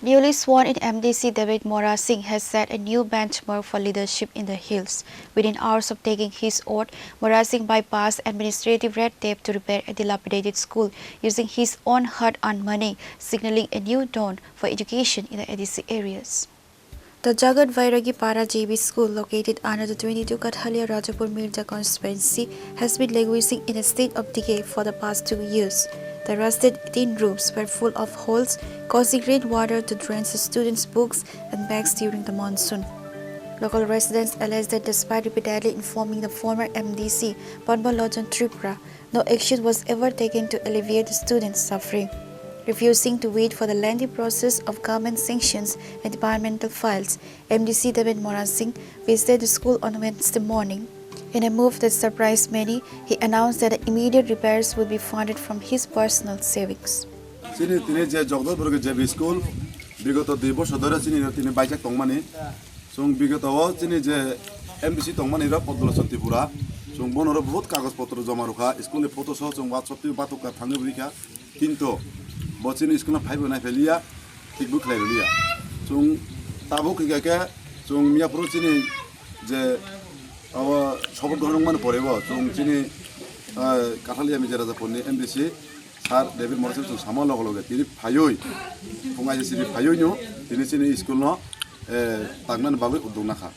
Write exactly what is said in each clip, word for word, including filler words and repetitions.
Newly sworn in M D C David Morasing has set a new benchmark for leadership in the hills. Within hours of taking his oath, Morasing bypassed administrative red tape to repair a dilapidated school using his own hard-earned money, signaling a new dawn for education in the A D C areas. The Jagat Vairagi Para J B school, located under the twenty-two Kathalia Rajapur Mirja constituency, has been languishing in a state of decay for the past two years. The rusted tin roofs were full of holes, causing rainwater to drench the students' books and bags during the monsoon. Local residents allege that despite repeatedly informing the former M D C, Padma Lochon Tripura, no action was ever taken to alleviate the students' suffering. Refusing to wait for the lengthy process of government sanctions and departmental files, M D C David Morasing visited the school on Wednesday morning. In a move that surprised many, he announced that the immediate repairs would be funded from his personal savings. Chini tini je Jagdishpur J B school, bigoto dui bosor dhore chini tini baijak tongmani. Chwng bigoto o chini je M D C tongmani rok Padma Lochon Tripura, chwng bono rok bahut kagoj potro joma rwkha, school ni photo soh chwng WhatsApp twi batukha thangwi rwkha, kintu bo chini school no phaibo naipheliya, thikbo khlai rwliya. Chwng tabuk hwnkha khe chwng miyaphuru chini je abo sobo gorong mani pore bo chwng chini, ah, Kathalia Mirja Rajapur ni M D C sir David Morasing chwng sama logo loge tini phaiwi, phung aisa siri phaiwi no tini chini school no eh, tangnani bagwi uddog nakha.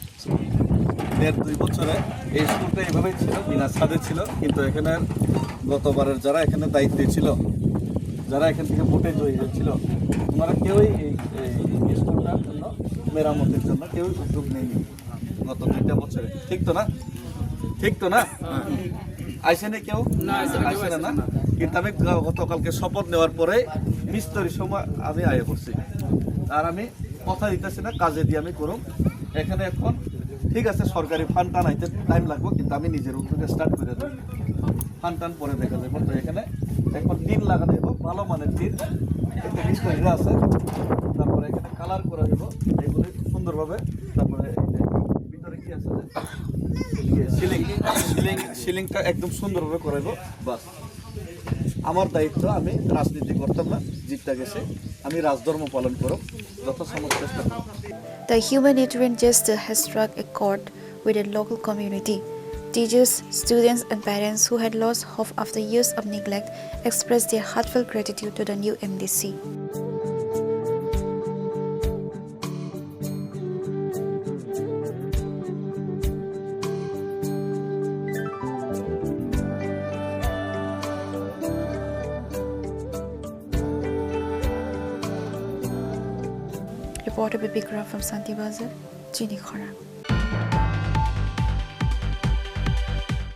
দেড় দুই বছরে এই স্কুলটা এইভাবেই ছিল, বিনা ছাদে ছিল, কিন্তু এখানে গতবারের যারা এখানে দায়িত্বে ছিল, যারা এখান থেকে ভোটে জয়ী হয়েছিল, ওনারা কেউই এই, এই স্কুলটার জন্য, মেরামতের জন্য কেউই উদ্যোগ নেয়নি গত দুইটা বছরে। ঠিক তো না? ঠিক তো না? আইসে না কেউ? না, আইসে না, আইসে না, না। কিন্তু আমি গ-, গতকালকে শপথ নেওয়ার পরে মিস্ত্রির সময় আমি আয়া করছি। আর আমি কথা দিতেছি না, কাজে দিয়ে আমি করুম। এখানে এখন ঠিক আছে, সরকারি ফান্ড টানাইতে টাইম লাগবে, কিন্তু আমি নিজের উদ্যোগে স্টার্ট করে দেব। ফান্ড টান পরে দেখা যাবে। তো এখানে এখন টিন লাগানো হইব, ভালো মানের টিন, একটা মিস্ত্রিরা আছে, তারপরে এখানে কালার করা হইব, এগুলি সুন্দরভাবে। তারপরে এই যে ভিতরে কি আছে যে, ইয়ে, সিলিং, সিলিং, সিলিংটা একদম সুন্দরভাবে করাইব। বাস, আমার দায়িত্ব, আমি রাজনীতি করতাম না, জিতটা গেছে, আমি রাজধর্ম পালন করব, যথাসম্ভব চেষ্টা করব। The humanitarian gesture has struck a chord with the local community. Teachers, students, and parents who had lost hope after years of neglect expressed their heartfelt gratitude to the new M D C. Reporter Bibik Ram from Santi Bazar, Chini Khorang.